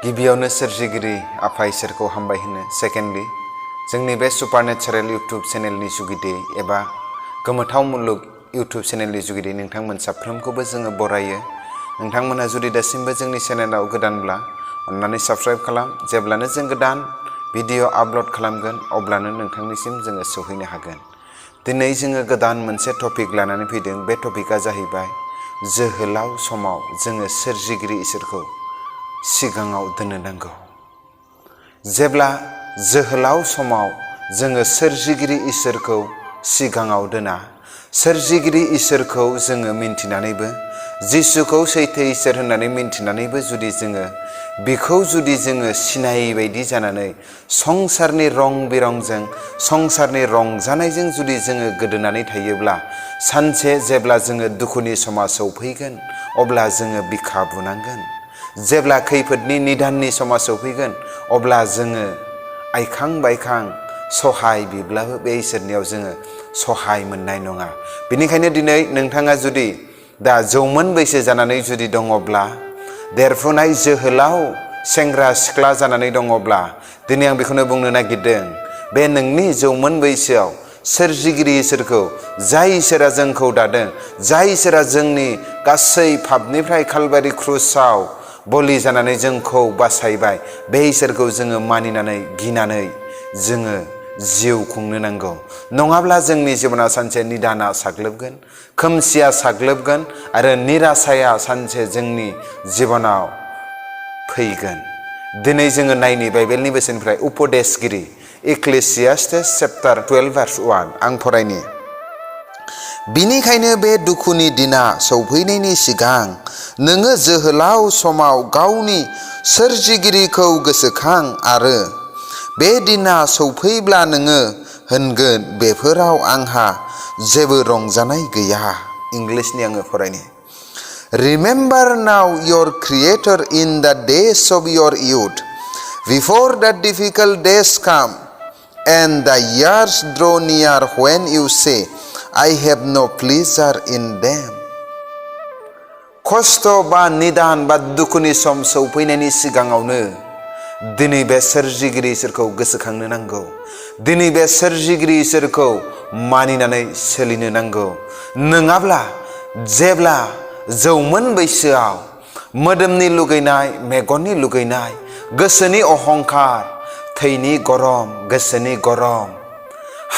गिबियावनो सोरजिगिरि आफा इसोरखौ हामबाय होनो। सेकेन्डलि जोंनि बे सुपारनेचारेल इउटुब चेनेलनि जुगिदि एबा गोमोथाव मुलुग इउटुब चेनेलनि जुगिदि नोंथांमोन साफ्रोमखौबो जोङो बरायो। नोंथांमोनहा जुदि दासिमबो जोंनि चेनेलाव गोदानब्ला अन्नानै साबस्क्राइब खालाम। जेब्लानो जों गोदान भिडिअ आपल'ड खालामगोन अब्लानो नोंथांनिसिम जोङो सौहैनो हागोन। दिनै जोङो गोदान मोनसे टपिक लानानै फैदों। बे टपिकआ जाहैबाय जोहोलाव समाव जोङो सोरजिगिरि इसोरखौ सिगाङाव दोननो नांगौ। जेब्ला जोहोलाव समाव जोङो सोरजिगिरि इसोरखौ सिगाङाव दोना, सोरजिगिरि इसोरखौ जोङो मिन्थिनानैबो, जिसुखौ सैथो इसोर होननानै मिन्थिनानैबो जुदि जोङो बिखौ जुदि जोङो सिनायै बायदि जानानै संसारनि रं बिरंजों, संसारनि रंजानायजों जुदि जोङो गोदोनानै थायोब्ला, सानसे जेब्ला जोङो दुखुनि समा सौफैगोन अब्ला जोङो बिखा बुनांगोन। जेब्ला खैफोदनि निदाननि समा सौफैगोन अब्ला जोङो आइखां बायखां सहाय बिब्लाबो बे इसोरनियाव जोङो सहाय मोननाय नङा। बेनिखायनो दिनै नोंथाङा जुदि दा जौमोन बैसो जानानै जुदि दङब्ला, देरफुनाय जोहोलाव सेंग्रा सिख्ला जानानै दङब्ला, दिनै आं बेखौनो बुंनो नागिरदों, बे नोंनि जौमोन बैसोआव सोरजिगिरि इसोरखौ, जाय इसोरा जोंखौ दादों, जाय इसोरा जोंनि गासै पापनिफ्राय कालभारि क्रुसाव बलि जानानै जोंखौ बासायबाय, बे इसोरखौ जोङो मानिनानै गिनानै जोङो जिउ खुंनो नांगौ। नङाब्ला जोंनि जिबना सानसे निदाना साग्लोबगोन, खोमसिया साग्लोबगोन आरो निराशाया सानसे जोंनि जिबनाव फैगोन। दिनै जोङो नायनि बाइबेलनि बोसोननिफ्राय उपदेशगिरि इक्लेसियास्टेस चेप्टार 12 भार्स 1 आं फरायनि। बिनिखायनो बे दुखुनि दिना सौफैनायनि सिगां नोङो जोहोलाव समाव गावनि सोरजिगिरिखौ गोसोखां आरो बे दिना सौफैब्ला नोङो होनगोन बेफोराव आंहा जेबो रंजानाय गैया। इंलिसनि आङो फरायनि। Remember now your Creator in the days of your youth, before the difficult days come and the years draw near when you say, I have no pleasure in them. खस्थ' बा निदान बा दुखुनि सम सौफैनायनि सिगाङावनो दिनै बे सोरजिगिरि इसोरखौ गोसोखांनो नांगौ। दिनै बे सोरजिगिरि इसोरखौ मानिनानै सोलिनो नांगौ। नङाब्ला जेब्ला जौमोन बैसोआव मोदोमनि लुगैनाय, मेगननि लुगैनाय, गोसोनि अहंखार, थैनि गरम, गोसोनि गरम,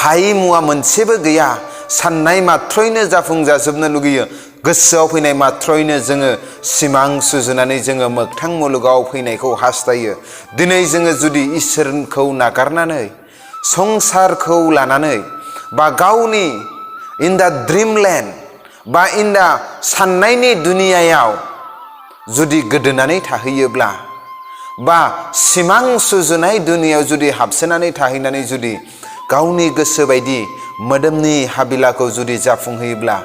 हायि मुवा मोनसेबो गैया, साननाय मात्रयैनो जाफुंजाजोबनो लुगैयो, गोसोआव फैनाय मात्रयैनो जोङो सिमां सुजुनानै जोङो मोगथां मुलुगाव फैनायखौ हास्थायो। दिनै जोङो जुदि इसोरखौ नागारनानै संसारखौ लानानै बा गावनि इन दा ड्रिमलेण्ड बा इन दा साननायनि दुनियायाव जुदि गोदोनानै थाहैयोब्ला, बा सिमां सुजुनाय दुनियायाव जुदि हाबसोनानै थाहैनानै जुदि गावनि गोसो बायदि मोदोमनि हाबिलाखौ जुदि जाफुंहोयोब्ला,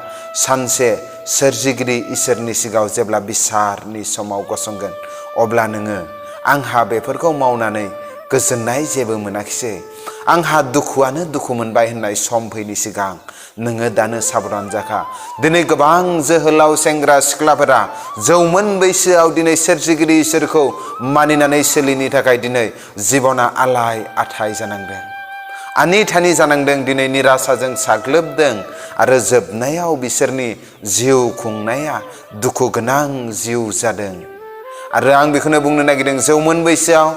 सानसे सोरजिगिरि इसोरनि सिगाङाव जेब्ला बिसारनि समाव गसंगोन अब्ला नोङो आंहा बेफोरखौ मावनानै गोजोननाय जेबो मोनाखिसै, आंहा दुखुआनो दुखु मोनबाय होननाय सम फैनि सिगां नोङो दानो साबधान जाखा। दिनै गोबां जोहोलाव सेंग्रा सिख्लाफोरा जौमोन बैसोआव दिनै सोरजिगिरि इसोरखौ मानिनानै सोलिनो थाखाय दिनै जिबना आलाय आथाय जानांदों, आनि थानि जानांदों, दिनै निराशाजों साग्लोबदों आरो जोबनायाव बिसोरनि जिउ खुंनाया दुखु गोनां जिउ जादों। आरो आं बेखौनो बुंनो नागिरदों, जौमोन बैसोआव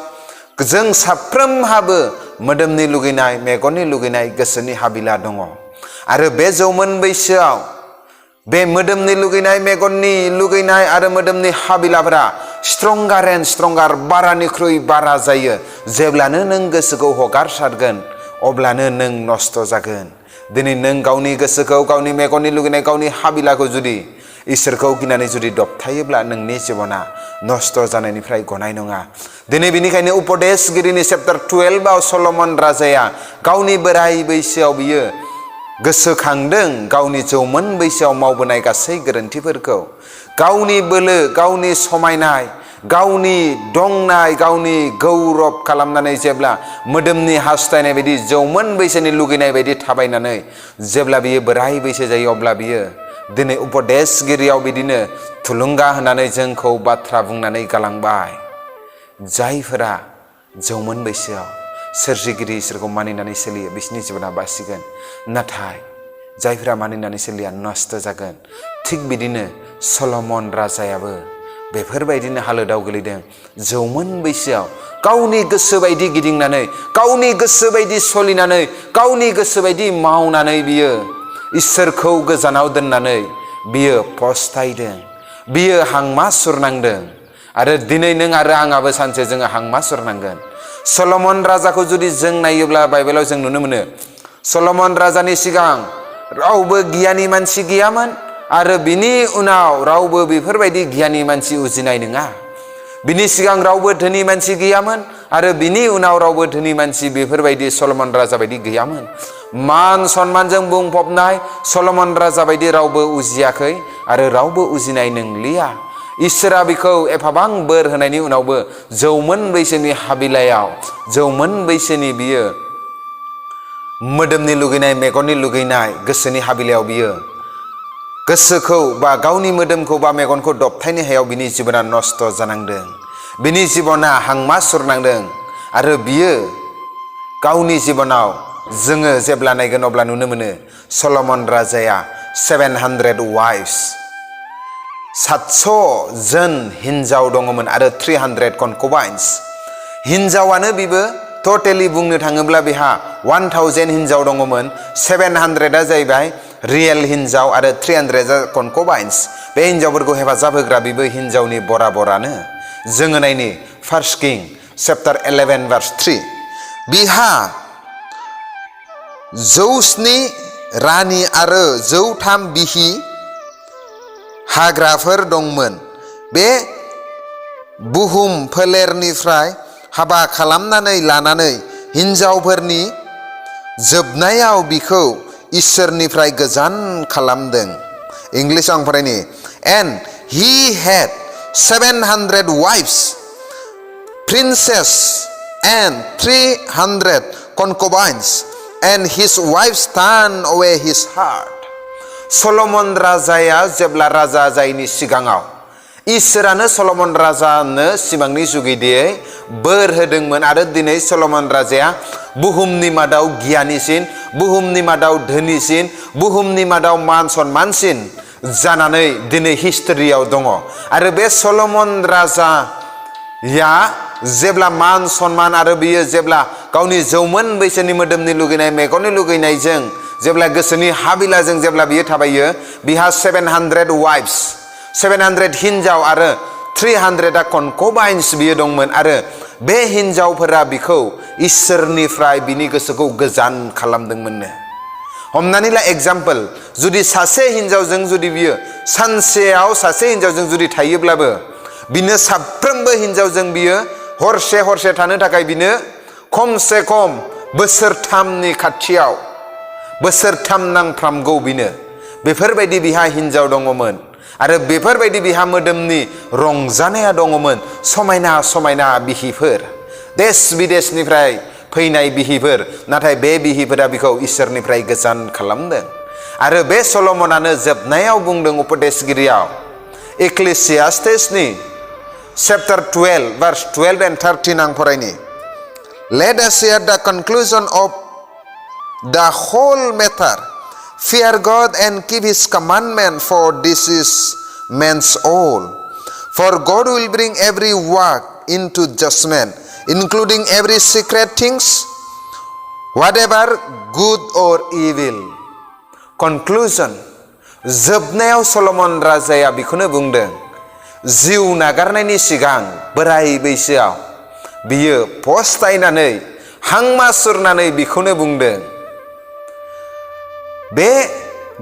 जों साफ्रोमहाबो मोदोमनि लुगैनाय, मेगननि लुगैनाय, गोसोनि हाबिला दङ। आरो बे जौमोन बैसोआव बे मोदोमनि लुगैनाय, मेगननि लुगैनाय आरो मोदोमनि हाबिलाफोरा स्ट्रंगार एन्ड स्ट्रंगार, बारानिख्रुइ बारा जायो। जेब्लानो नों गोसोखौ हगारसारगोन अब्लानो नों नस्थ' जागोन। दिनै नों गावनि गोसोखौ, गावनि मेगननि लुगैनाय, गावनि हाबिलाखौ जुदि इसोरखौ गिनानै जुदि दबथायोब्ला नोंनि जिबना नस्थ' जानायनिफ्राय गनाय नङा। दिनै बेनिखायनो उपदेशगिरिनि चेप्टार 12 आव सल'मन राजाया गावनि बोराय बैसोआव बियो गोसोखांदों गावनि जौमोन बैसोआव मावबोनाय गासै गोरोन्थिफोरखौ। गावनि बोलो, गावनि समायनाय, गावनि दंनाय, गावनि गौरब खालामनानै जेब्ला मोदोमनि हास्थायनाय बायदि, जौमोन बैसोनि लुगैनाय बायदि थाबायनानै जेब्ला बियो बोराय बैसो जायो अब्ला बियो दिनै उपदेशगिरियाव बिदिनो थुलुंगा होनानै जोंखौ बाथ्रा बुंनानै गालांबाय। जायफोरा जौमोन बैसोआव सोरजिगिरि इसोरखौ मानिनानै सोलियो बिसोरनि जिबना बासिगोन, नाथाय जायफोरा मानिनानै सोलिया नस्त जागोन। थिग बिदिनो सलमन राजायाबो बेफोरबायदिनो हालोदाव गोलैदों। जौमोन बैसोआव गावनि गोसो बायदि गिदिंनानै, गावनि गोसो बायदि सलिनानै, गावनि गोसो बायदि मावनानै बियो इसोरखौ गोजानाव दोननानै बियो पस्तायदों, बियो हांमा सुरनांदों। आरो दिनै नों आरो आंहाबो सानसे जोङो हांमा सुरनांगोन। सलमन राजाखौ जुदि जों नायोब्ला बाइबेलाव जों नुनो मोनो, सलमन राजानि सिगां रावबो गियानि मानसि गैयामोन आरो बिनि उनाव रावबो बेफोरबायदि गियानि मानसि उजिनाय नङा। बिनि सिगां रावबो धोनि मानसि गैयामोन आरो बिनि उनाव रावबो धोनि मानसि बेफोरबायदि सलमन राजा बायदि गैयामोन। मान सन्मानजों बुंफबनाय सलमन राजा बायदि रावबो उजियाखै आरो रावबो उजिनाय नंलिया। इसोरा बिखौ एफाबां बोर होनायनि उनावबो जौमोन बैसोनि हाबिलायाव, जौमोन बैसोनि बियो मोदोमनि लुगैनाय, मेगननि लुगैनाय, गोसोनि हाबिलायाव बियो गोसोखौ बा गावनि मोदोमखौ बा मेगनखौ दबथायनो हायाव बिनि जिबना नस्त जानांदों, बिनि जिबना हांमा सुरनांदों। आरो बियो गावनि जिबनाव जोङो जेब्ला नायगोन अब्ला नुनो मोनो सलमन राजाया 700 वाइफ्स, 700 जन हिन्जाव दङमोन आरो 300 कनकबाइन्स। हिन्जावानो बिबो टटेलि बुंनो थाङोब्ला बेहा 1000 हिन्जाव दङमोन। 700 जाहैबाय रियेल हिन्जाव आरो 300 कनकबाइन्स। बे हिन्जावफोरखौ हेफाजाब होग्रा बिबो हिन्जावनि बराबरानो। जोङो नायनि 1 किं चैप्टार 11 verse 3। बिहा 107 रानि आरो 103 बिहि हाग्राफोर दंमोन। बे बुहुम फोलेरनिफ्राय हाबा खालामनानै लानानै हिन्जावफोरनि जोबनायाव बिखौ इसोरनिफ्राय गोजान खालामदों। इंलिश आं फरायनि। And he had 700 wives, princess and 300 concubines, and his wives turned away his heart. Salomon राजाया जेब्ला राजा जायनि सिगाङाव इसोरानो सलमन राजानो सिमांनि जुगिदियै बोर होदोंमोन आरो दिनै सलमन राजाया बुहुमनि मादाव गियानिसिन, बुहुमनि मादाव धोनिसिन, बुहुमनि मादाव मान सन्मानसिन जानानै दिनै हिस्टरियाव दङ। आरो बे सलमन राजाया जेब्ला मान सन्मान आरो बियो जेब्ला गावनि जौमोन बैसोनि मोदोमनि लुगैनाय, मेगननि लुगैनायजों जेब्ला गोसोनि हाबिलाजों जेब्ला बियो थाबायो, बिहा 700 वाइफ्स, 700 हिन्जाव आरो 300 कनकबाइन्स बियो दंमोन। आरो बे हिन्जावफोरा बिखौ इसोरनिफ्राय बिनि गोसोखौ गोजान खालामदोंमोननो। हमनानै ला एग्जाम्पल, जुदि सासे हिन्जावजों जुदि बियो सानसेयाव सासे हिन्जावजों जुदि थायोब्लाबो बिनो साफ्रोमबो हिन्जावजों बियो हरसे हरसे थानो थाखाय बिनो खमसे खम बोसोरथामनि खाथियाव बोसोरथाम नांफ्रामगौ बिनो। बेफोरबायदि बिहा हिन्जाव दङमोन आरो बेफोरबायदि बिहा मोदोमनि रंजानाया दङमोन। समायना समायना बिहिफोर, देश बिदेशनिफ्राय फैनाय बिहिफोर, नाथाय बे बिहिफोरा बिखौ इसोरनिफ्राय गोजान खालामदों। आरो बे सलमनानो जोबनायाव बुंदों उपदेशगिरियाव, एक्लेसियास्टेसनि चैप्टार 12 verse 12 and 13 आं फरायनि। Let us hear the conclusion of the whole matter. Fear God and keep his commandment, for this is man's all. For God will bring every work into judgment, including every secret things, whatever good or evil. Conclusion. जोबनायाव Salomon राजाया बेखौनो बुंदों, जिउ नागारनायनि सिगां बोराय बैसोआव बियो पस्तायनानै हांमा सुरनानै बेखौनो बुंदों, बे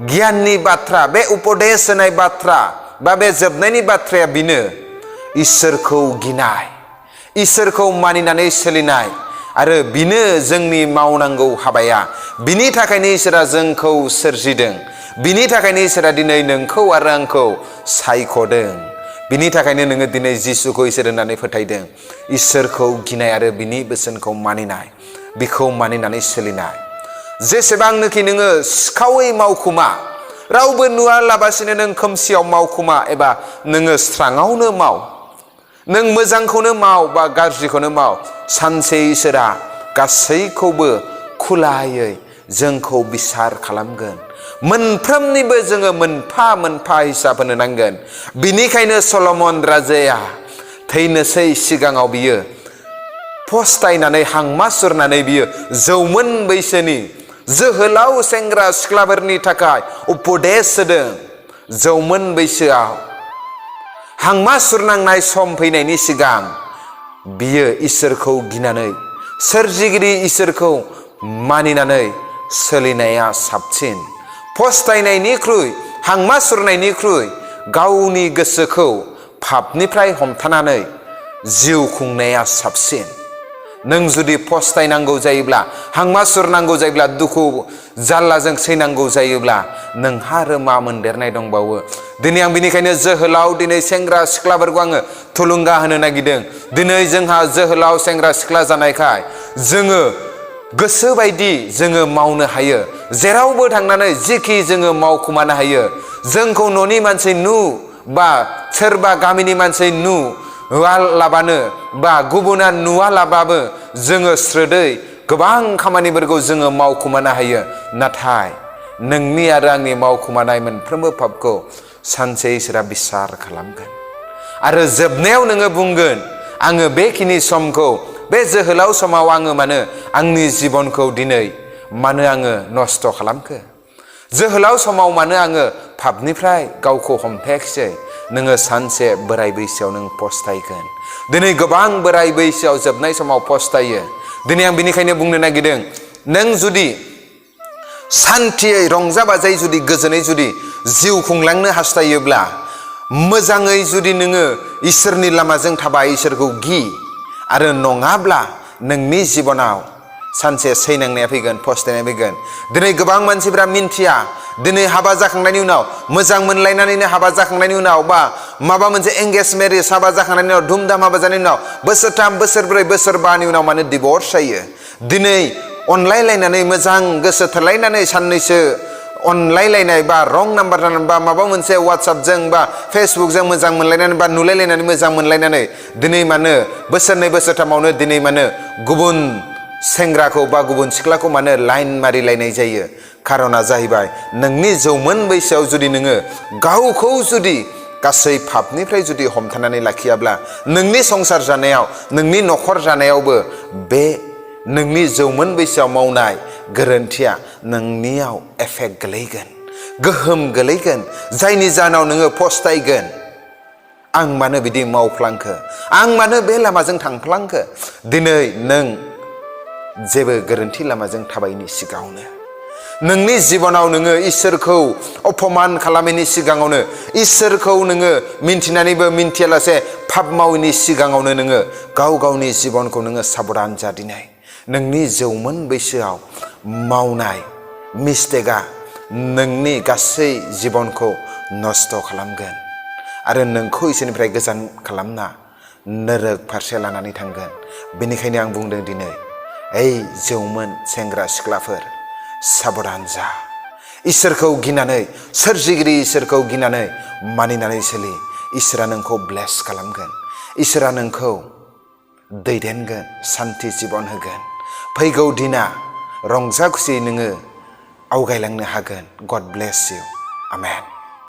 गियाननि बाथ्रा, बे उपदेश होनाय बाथ्रा बा बे जोबनायनि बाथ्राया बिनो इसोरखौ गिनाय, इसोरखौ मानिनानै सोलिनाय आरो बिनो जोंनि मावनांगौ हाबाया। बिनि थाखायनो इसोरा जोंखौ सोरजिदों, बिनि थाखायनो इसोरा दिनै नोंखौ आरो आंखौ सायख'दों, बिनि थाखायनो नोङो दिनै जिसुखौ इसोर होननानै फोथायदों। इसोरखौ गिनाय आरो बिनि बोसोनखौ मानिनाय, बिखौ मानिनानै सोलिनाय। जेसेबांनोखि नोङो सिखावै मावखुमा, रावबो नुवालाबासिनो नों खोमसियाव मावखुमा एबा नोङो स्राङावनो माव, नों मोजांखौनो माव बा गाज्रिखौनो माव, सानसे इसोरा गासैखौबो खुलायै जोंखौ बिसार खालामगोन। मोनफ्रोमनिबो जोङो मोनफा मोनफा हिसाब होनो नांगोन। बिनिखायनो सलमन राजाया थैनोसै सिगाङाव बियो फस्थायनानै हांमा सुरनानै बियो जौमोन बैसोनि जोहोलाव सेंग्रा सिख्लाफोरनि थाखाय उपदेश होदों। जौमोन बैसोआव हांमा सुरनांनाय सम फैनायनि सिगां बियो इसोरखौ गिनानै, सोरजिगिरि इसोरखौ मानिनानै सोलिनाया साबसिन। फस्थायनायनिख्रुइ, हांमा सुरनायनिख्रुइ गावनि गोसोखौ पापनिफ्राय हमथानानै जिउ खुंनाया साबसिन। नों जुदि फस्थायनांगौ जायोब्ला, हांमा सुरनांगौ जायोब्ला, दुखु जारलाजों सैनांगौ जायोब्ला नोंहा आरो मा मोनदेरनाय दंबावो? दिनै आं बिनिखायनो जोहोलाव, दिनै सेंग्रा सिख्लाफोरखौ आङो थुलुंगा होनो नागिरदों। दिनै जोंहा जोहोलाव सेंग्रा सिख्ला जानायखाय जोङो गोसो बायदि जोङो मावनो हायो। जेरावबो थांनानै जिखि जोङो मावखुमानो हायो। जोंखौ न'नि मानसि बा सोरबा गामिनि मानसि नुवालाबानो बा गुबुना नुवालाबाबो जोङो स्रोदै गोबां खामानिफोरखौ जोङो मावखुमानो हायो। नाथाय नोंनि आरो आंनि मावखुमानाय मोनफ्रोमबो पापखौ सानसे इसोरा बिसार खालामगोन। आरो जोबनायाव नोङो बुंगोन, आङो बेखिनि समखौ, बे जोहोलाव समाव आङो मानो आंनि जिबनखौ दिनै मानो आङो नस्थ' खालामखो? जोहोलाव समाव मानो आङो पापनिफ्राय गावखौ हमथायाखिसै? नोङो सानसे बोराय बैसोआव नों पस्थायगोन। दिनै गोबां बोराय बैसोआव जोबनाय समाव पस्थायो। दिनै आं बिनिखायनो बुंनो नागिरदों, नों जुदि सान्थियै, रंजा बाजायै, जुदि गोजोनै जुदि जिउ खुंलांनो हास्थायोब्ला, मोजाङै जुदि नोङो इसोरनि लामाजों थाबाय, इसोरखौ गि, आरो नङाब्ला नोंनि जिबनाव सानसे सैनांनाया फैगोन, फस्थायनाय फैगोन। दिनै गोबां मानसिफ्रा मिन्थिया। दिनै हाबा जाखांनायनि उनाव, मोजां मोनलायनानैनो हाबा जाखांनायनि उनाव, बा माबा मोनसे एंगेज मेरिज हाबा जाखांनायनि उनाव, धुमधाम हाबा जानायनि उनाव बोसोरथाम, बोसोरब्रै, बोसोरबानि उनाव मानो डिभर्स जायो। दिनै अनलायलायनानै मोजां गोसो थोलायनानै साननैसो अनलायलायनाय बा रं नाम्बार जानानै बा माबा मोनसे वाट्सएपजों बा फेसबुकजों मोजां मोनलायनानै बा नुलायलायनानै मोजां मोनलायनानै दिनै मानो बोसोरनै बोसोरथामावनो दिनै मानो गुबुन सेंग्राखौ बा गुबुन सिख्लाखौ मानो लाइन मारिलायनाय जायो? खारना जाहैबाय, नोंनि जौमोन बैसोआव जुदि नोङो गावखौ जुदि गासै पापनिफ्राय जुदि हमथानानै लाखियाब्ला, नोंनि संसार जानायाव, नोंनि न'खर जानायावबो बे नोंनि जौमोन बैसोआव मावनाय गोरोन्थिया नोंनियाव एफेक्ट गोलैगोन, गोहोम गोलैगोन। जायनि जाहोनाव नोङो पस्थायगोन, आं मानो बिदि मावफ्लांखो, आं मानो बे लामाजों थांफ्लांखो? दिनै नों जेबो गोरोन्थि लामाजों थाबायनि सिगाङावनो, नोंनि जिबनाव नोङो इसोरखौ अपमान खालामैनि सिगाङावनो, इसोरखौ नोङो मिन्थिनानैबो मिन्थियालासे पाप मावैनि सिगाङावनो नोङो गाव गावनि जिबनखौ नोङो साबधान जा। दिनै नोंनि जौमोन बैसोआव मावनाय मिस्टेकआ नोंनि गासै जिबनखौ नस्थ' खालामगोन आरो नोंखौ इसोरनिफ्राय गोजान खालामना नोरक फारसे लानानै थांगोन। बेनिखायनो आं बुंदों दिनै, ओइ जौमोन सेंग्रा सिख्लाफोर, साबधान जा। इसोरखौ गिनानै, सोरजिगिरि इसोरखौ गिनानै मानिनानै सोलि। इसोरा नोंखौ ब्लेस खालामगोन, इसोरा नोंखौ दैदेनगोन, सान्थि जिबन होगोन। फैगौ दिना रंजा खुसियै नोङो आवगायलांनो हागोन। गड ब्लेस इउ। आमेन।